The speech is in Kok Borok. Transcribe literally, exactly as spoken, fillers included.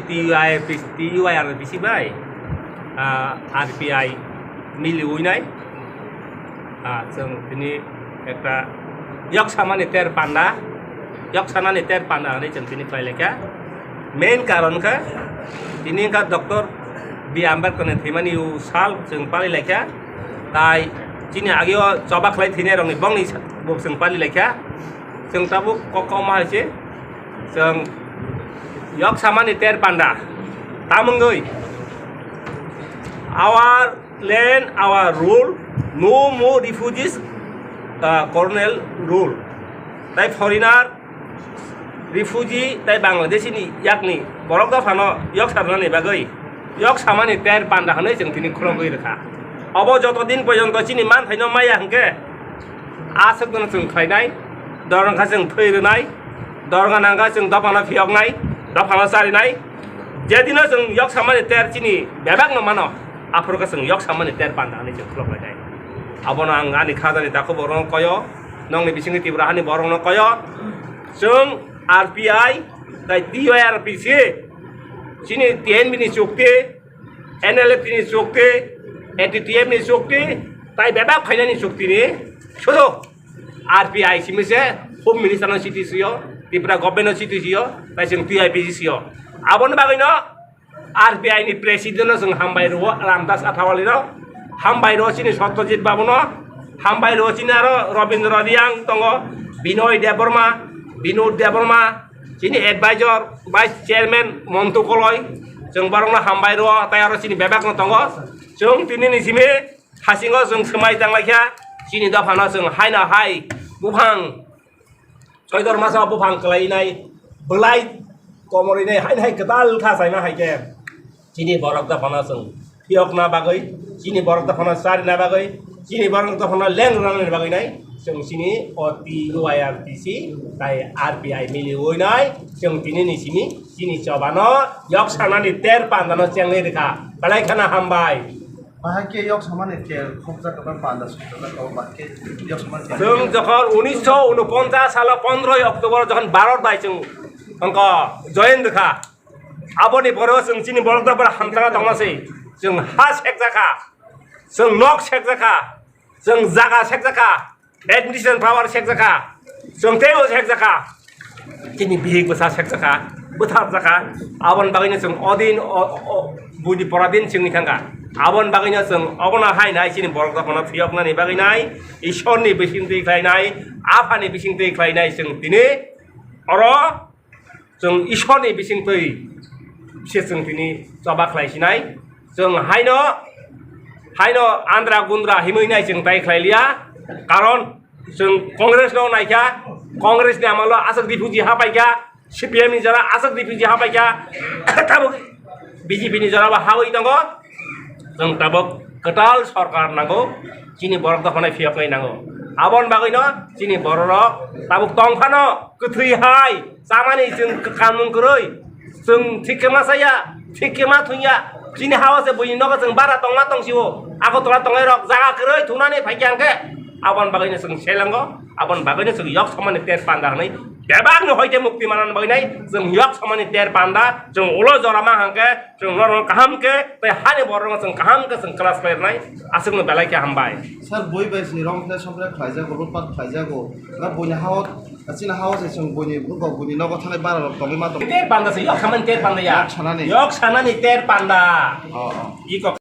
T U I R P C, T U I R P C bai, ah, R P I miliwi nai. Ah, chwng tini ekta yok samani ter panda, yok sanani ter panda hwnwi chwng tini khlai laikha. Main karon khe tini wngkha Doctor B Ambedkar ni thwimani u sal chwng pali laikha. Tai chini ageo choba khlai thwinai rokni bongni sa-, bo chwng pali laikha. Chwng tabuk kok kok ma hai se chwng yok samani ter panda. Tamungwi our land, our rule, no more refugees, uh, colonial rule. Tai foreigner, refugee, tai Bangladeshi ni yakni borok dophano yok sanani bagwi, yok samani ter panda hwnwi chwng tini khulogwi rwkha. Obo joto din porjonto chini manthaino maya hwnkhe, aswk no chwng khlainai, dorong kha chwng thwi rwnai, dorong nangkha chwng dophano phiyoknai, dophano charinai. Jedino chwng yok samani ter chini bebak no mano, aphuru khe chwng yok samani ter panda hwnwi chwng khulok lainai. Abono ang ani khajani takhuk borokno koyo, nongni bisingni Tripura hani borokno koyo, chwng R P I tai T U I R P C chini T N V ni chukti, N L F ni chukti, A T T F ni chukti, tai bebak phainani chukti ni sudu R P I simi se Home Minister no chiti sio, Tripura government no chiti sio, tai chwng T I P C sio. Aboni bagwi no R P I ni president no chwng hambai rwo, Ramdas Athawale no hambai rwo, chini Satyajit Babu no hambai rwo, chini aro Rabindra Reang tongo, Binoy Debbarma, Binod Debbarma, chini advisor, vice chairman Montu Koloi, chwng borokno hambai rwo, tai aro chini bebak no tongo. Chwng tini ni simi hasingo chwng swmai tang laikha, chini dophano chwng haino hai buphang soidor masa buphang kwlainai, bwlai komorinai haino hai kwtal kha chaima hai khe. Chini borok dophano chwng phiyokna bagwi, chini borok dophano charina bagwi, chini borok dophano leng rwnani bagwi nai chwng chini o T U I R T C tai R P I miliwi nai chwng tini ni simi chini chobano yok sanani ter pandano chengwi rwkha. Belai kheno hambai. Bahai khe yok samani ter khopjak kwbang panda sukjak kwbang bahai khe yok samani ter. Chwng jokhon unisho unoponchas salo pondroi October jokhon Bharat bai chwng wngkha join rwkha. Aboni pore o chwng chini borok dophano hamjakna tongma se. Chwng ha sekjakha, chwng nok sekjakha, chwng jaga sekjakha, administration power sekjakha, chwng teibo sekjakha, chini bihik bwsa sekjakha, bwtharjakha. Aboni bagwino chwng odin o, o, buini pora din chwngwi thangkha. Aboni bagwino chwng obono hai nai chini borok dophano phiyoknani bagwi nai, Ishorni bisingtwi khlainai, Aphani bisingtwi khlainai chwng tini oro chwng Ishorni bisingtwi se chwng tini choba khlai sinai. Chwng haino, haino andra gundra himwi nai chwng tai khlai liya. Karon chwng Congress no naikha, Congress ni amalo aswk refugee hapaikha, C P M ni jora aswk refugee hapaikha, tabuk B J P ni jora bo hawi tongo. Chwng tabuk kwtal sorkar nango, chini borok dophano phiyoknai nango. Aboni bagwino chini bororok tabuk tongphano kwthwi hai chamani chwng kanmung kwrwi, chwng thik khe ma chaya, thik khe ma thungya. Chini hao se buini nogo chwng bara tongma tongsio, Agartala tongnai rok jaga kwrwi thunani phaikha hwnkhe aboni bagwino chwng selango, aboni bagwino chwng yok samani ter panda hwnwi bebakni hoite mukti manani bagwi nai chwng yok samani ter panda chwng ulo jora ma hwnkhe chwng norok kaham khe tei hani borok chwng kaham khe chwng class khlai rwnai aswkno belai khe hambai. Sir, bui bai si rong khlai song khlai khlaijago, lutpat khlaijago. Na buini hao, chini hao se chwng buini buko buini nogo thanai bara rok tongwi ma tong. Ter panda se yok samani ter panda ya. Yok sanani. Yok sanani ter panda. Oh, oh. Iko